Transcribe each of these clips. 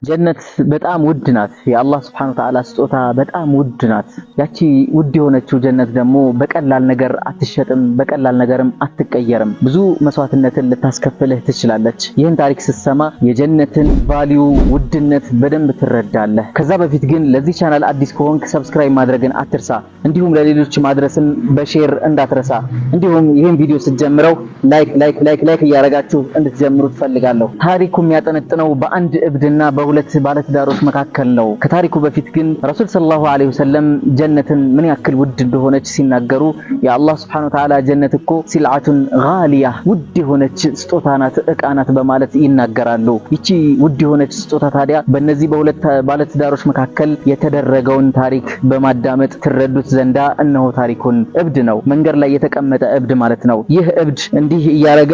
ጀነት በጣም ውድ ናት። የአላህ ስብሐነሁ ወተዓላ ስጦታ በጣም ውድ ናት። ያቺ ውድ የሆነችው ጀነት ደግሞ በቀላል ነገር አትሸጥም፣ በቀላል ነገርም አትቀየርም። ብዙ መስዋዕትነትን ልታስከፍልህ ትችላለች። ይህን ታሪክ ስትሰማ የጀነትን value ውድነት በደንብ ትረዳለህ። ከዛ በፊት ግን ለዚህ ቻናል አዲስ ከሆንክ subscribe ማድረግን አትርሳ። እንዲሁም ለሌሎች ማድረስም በ share እንዳትረሳ። እንዲሁም ይህን ቪዲዮ ስትጀምረው like, like, like, like እያደረጋችሁ እንድትጀምሩ ትፈልጋለሁ። ታሪኩ የሚያጠነጥነው በአንድ እብድና በሁለት ባለትዳሮች መካከል ነው። ከታሪኩ በፊት ግን ረሱል ሰለላሁ ዐለይሂ ወሰለም ጀነትን ምን ያክል ውድ እንደሆነች ሲናገሩ የአላህ ሱብሓነሁ ወተዓላ ጀነት እኮ سلعة غالية ውድ የሆነች ስጦታ ናት፣ እቃ ናት በማለት ይናገራሉ። ይቺ ውድ የሆነች ስጦታ ታዲያ በእነዚህ በሁለት ባለትዳሮች መካከል የተደረገውን ታሪክ በማዳመጥ ትረዱት ዘንዳ እነሆ ታሪኩን። እብድ ነው፣ መንገድ ላይ የተቀመጠ እብድ ማለት ነው። ይህ እብድ እንዲህ እያረገ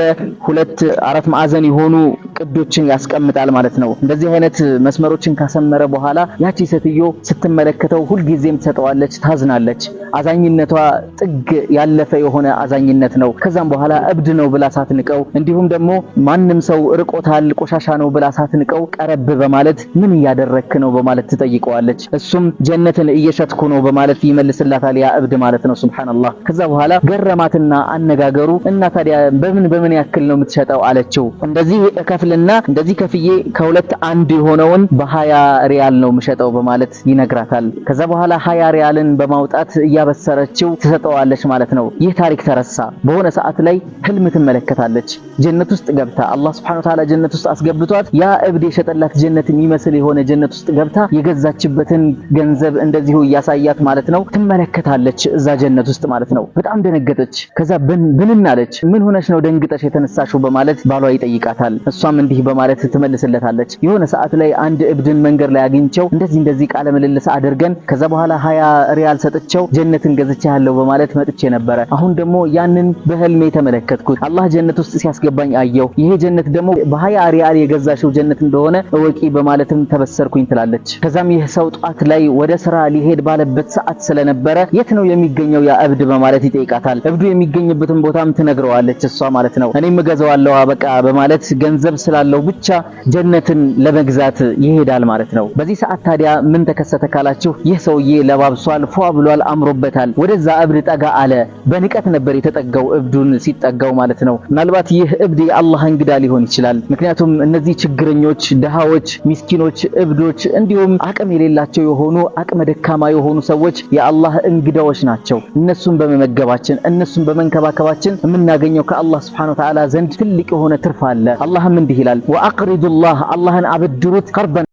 ሁለት አራት ማዕዘን የሆኑ ቅዶችን ያስቀምጣል ማለት ነው። እንደዚህ አይነት መስመሮችን ካሰመረ በኋላ ያቺ ሴትዮ ስትመለከተው ሁልጊዜም ትሰጠዋለች፣ ታዝናለች። አዛኝነቷ ጥግ ያለፈ የሆነ አዛኝነት ነው። ከዛም በኋላ እብድ ነው ብላ ሳትንቀው፣ እንዲሁም ደግሞ ማንም ሰው ርቆታል ቆሻሻ ነው ብላ ሳትንቀው ቀረብ በማለት ምን እያደረክ ነው በማለት ትጠይቀዋለች። እሱም ጀነትን እየሸጥኩ ነው በማለት ይመልስላታል። ያ እብድ ማለት ነው። ሱብሃንአላህ። ከዛ በኋላ ገረማትና አነጋገሩ እና ታዲያ በምን በምን ያክል ነው የምትሸጠው አለችው። እንደዚህ እከፍልና እንደዚህ ከፍዬ ከሁለት አንድ የሆነውን በ20 ሪያል ነው የምሸጠው በማለት ይነግራታል። ከዛ በኋላ 20 ሪያልን በማውጣት እያበሰረችው ትሰጠዋለች ማለት ነው። ይህ ታሪክ ተረሳ። በሆነ ሰዓት ላይ ህልም ትመለከታለች። ጀነት ውስጥ ገብታ አላህ ሱብሓነሁ ወተዓላ ጀነት ውስጥ አስገብቷት ያ እብድ የሸጠላት ጀነት የሚመስል የሆነ ጀነት ውስጥ ገብታ የገዛችበትን ገንዘብ እንደዚሁ እያሳያት ማለት ነው ትመለከታለች፣ እዛ ጀነት ውስጥ ማለት ነው። በጣም ደነገጠች። ከዛ ብንን አለች። ምን ሆነሽ ነው ደንግጠሽ የተነሳሽው በማለት ባሏ ይጠይቃታል። እሷም እንዲህ በማለት ትመልስለታለች። የሆነ ሰዓት ላይ አንድ እብድን መንገድ ላይ አግኝቸው እንደዚህ እንደዚህ ቃለ ምልልስ አድርገን ከዛ በኋላ 20 ሪያል ሰጥቸው ጀነትን ገዝቻለሁ በማለት መጥቼ ነበረ። አሁን ደግሞ ያንን በህልሜ ተመለከትኩት። አላህ ጀነት ውስጥ ሲያስገባኝ አየሁ። ይሄ ጀነት ደግሞ በ20 ሪያል የገዛሽው ጀነት እንደሆነ እወቂ በማለትም ተበሰርኩኝ ትላለች። ከዛም ይህ ሰው ጧት ላይ ወደ ስራ ሊሄድ ባለበት ሰዓት ስለነበረ የት ነው የሚገኘው ያ እብድ በማለት ይጠይቃታል። እብዱ የሚገኝበትን ቦታም ትነግረዋለች እሷ ማለት ነው። እኔም እገዛዋለሁ በቃ በማለት ገንዘብ ስላለው ብቻ ጀነትን ለመግዛት ይሄዳል ማለት ነው። በዚህ ሰዓት ታዲያ ምን ተከሰተ ካላችሁ ይህ ሰውዬ ለባብሷል፣ ፏ ብሏል፣ አምሮበታል። ወደዛ እብድ ጠጋ አለ። በንቀት ነበር የተጠጋው እብዱን ሲጠጋው ማለት ነው። ምናልባት ይህ እብድ የአላህ እንግዳ ሊሆን ይችላል። ምክንያቱም እነዚህ ችግረኞች፣ ድሃዎች፣ ሚስኪኖች፣ እብዶች እንዲሁም አቅም የሌላቸው የሆኑ አቅመ ደካማ የሆኑ ሰዎች የአላህ እንግዳዎች ናቸው። እነሱን በመመገባችን እነሱን በመንከባከባችን የምናገኘው ከአላህ ሱብሓነሁ ወተዓላ ዘንድ ትልቅ የሆነ ትርፍ አለ። አላህም እንዲህ ይላል፣ وأقرضوا الله አላህን አበድሩት قرضا